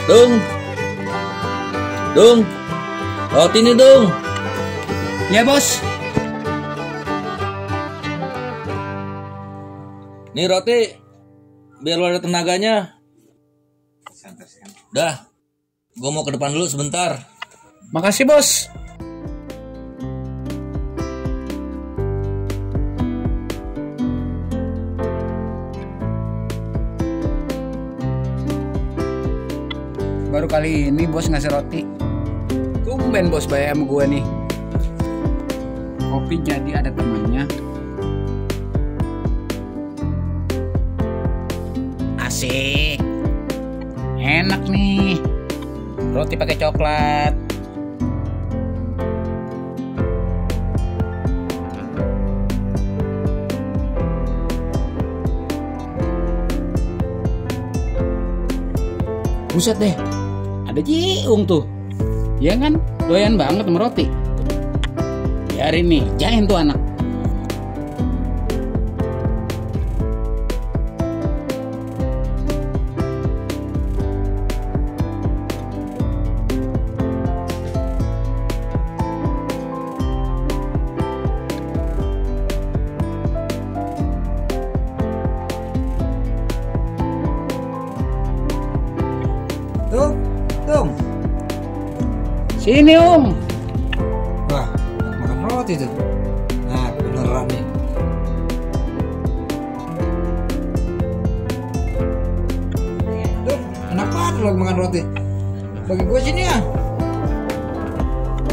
Dung. Dung. Roti nih, Dung. Ya, Bos. Nih roti. Biar lo ada tenaganya. Dah. Gue mau ke depan dulu sebentar. Makasih, Bos. Baru kali ini Bos ngasih roti. Tumben Bos bayar sama gue nih. Kopi jadi ada temannya. Asik. Enak nih. Roti pakai coklat. Buset deh. Ada Jiung tuh. Ya kan? Doyan banget sama roti. Biarin nih, jain tuh anak. Dung. Sini, Om. Wah, makan roti tuh. Nah, beneran nih. Dung, enak banget lo makan roti. Bagi gue sini ya.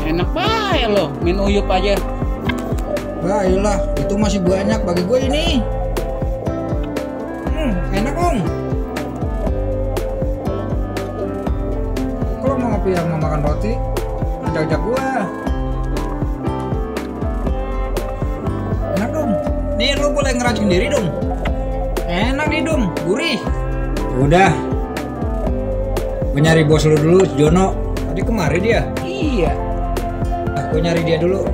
Enak banget loh, main uyup aja. Wah, iyalah, itu masih banyak bagi gue ini. Enak, Om. Kalau mau ngopi sama makan roti, ajak-ajak gua. Enak dong. Nih lu boleh ngeracik sendiri dong. Enak nih dong, gurih. Udah. Gua nyari bos lu dulu, si Jono. Tadi kemari dia. Iya. Aku nyari dia dulu.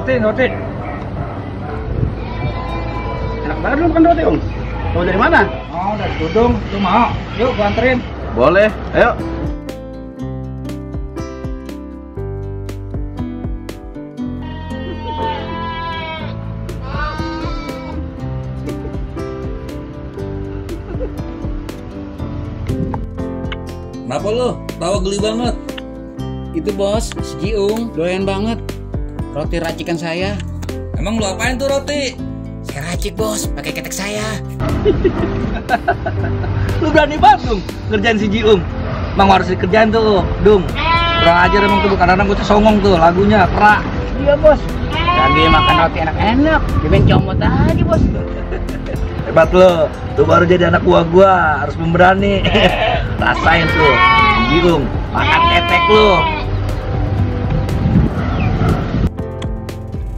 Roti. Enak banget lu makan roti, Om. Mau dari mana? Oh, dari Tudung. Lu mau? Yuk, gua anterin. Boleh, ayo. Kenapa lo? Tawa geli banget. Itu Bos, si Jiung doyan banget roti racikan saya. Emang lo apain tuh roti? Saya racik Bos, pakai ketek saya. Lu berani banget, Dung, ngerjain si Jiung. Emang harus dikerjain tuh, Dung. Kurang ajar emang tuh, kadang-kadang gue songong tuh lagunya, kerak. Iya Bos. Lagi makan roti enak-enak, dimain comot aja Bos. Hebat lo, tuh baru jadi anak buah gua, harus pemberani. Rasain tuh, Jiung, makan ketek lo.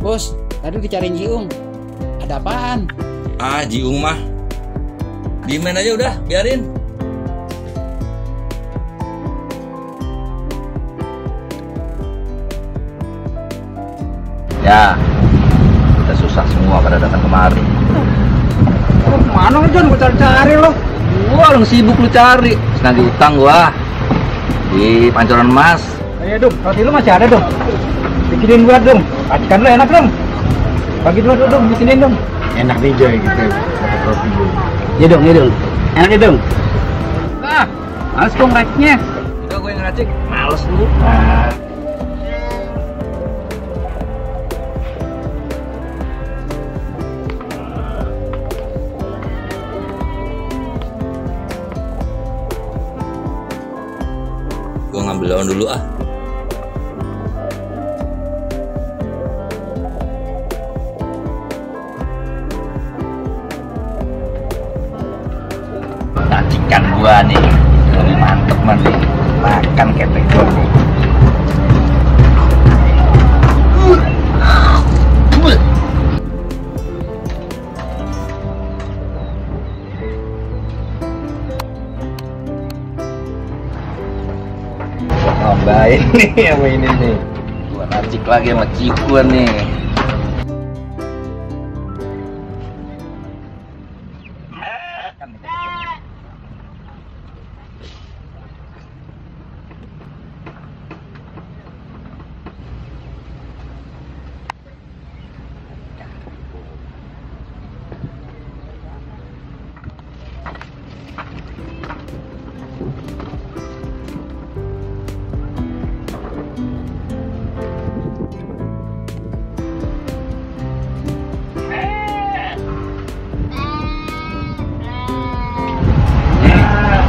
Bos, tadi dicariin Jiung. Ada apaan? Ah, Jiung mah. Diemin aja udah, biarin. Ya, kita susah semua pada datang kemari. Oh, kemana lu, Jon? Gua cari-cari lo. Gua orang sibuk lu cari. Senang diutang gua di Pancoran Emas. Ayo, Dung. Roti lu masih ada, Dung. Bikinin gua, Dung. Racikan lu enak, Dung. Bagi dulu, Dung. Bikinin, Dung. Enak nih Joy gitu, dapat roti dulu. Ya dong. Enak ya dong. Ah, males dong raciknya. Udah gue yang ngeracik. Males lu. Gue ngambil daun dulu ah. Racikan gua nih lebih mantep man nih, makan ketek gua nih. Nambahin nih sama ini nih, gua racik lagi sama cikuan nih.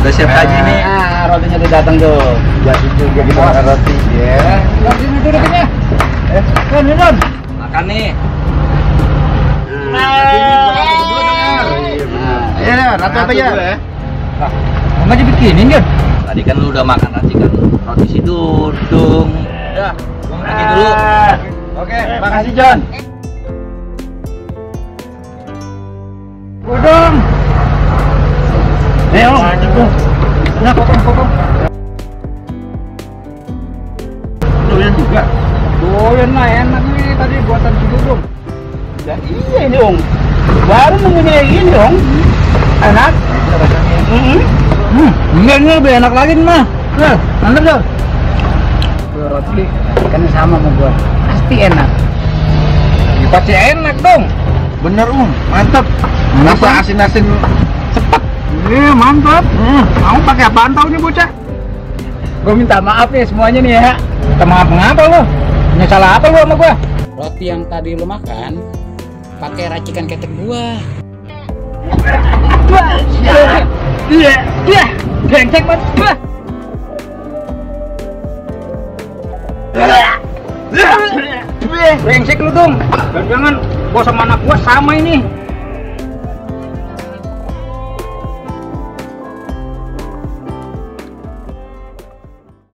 Udah siap aja nih. Rotinya udah datang tuh. Jadi juga dimakan roti. Ya. Langsung itu dekatnya. Don. Makan nih. Ya, rata apa ya? Mama aja bikinin, Jon. Tadi kan lu udah makan racikan roti si Dudung. Udah, gua pergi dulu. Oke, makasih John. Udung. Om. Nah, potong. Doyan juga. Doyan lah, enak nih tadi buatan si Dudung. Ya, iya ini Om. Baru nemunya yang ini Om. Enak. Ini lebih enak lagi nih, mah. Mantap, Jon. Roti kan sama sama gua. Pasti enak. Pasti enak dong. Bener mantap. Rasa asin-asin sepet. Iya, mantap. Mau pakai apaan tau nih bocah? Gua minta maaf ya semuanya nih ya. Minta maaf ngapa lu? Punya salah apa lu sama gua? Roti yang tadi lu makan pakai racikan ketek gua. Iya. Brengsek banget. Brengsek lu dong. Jangan gua sama anak gua sama ini.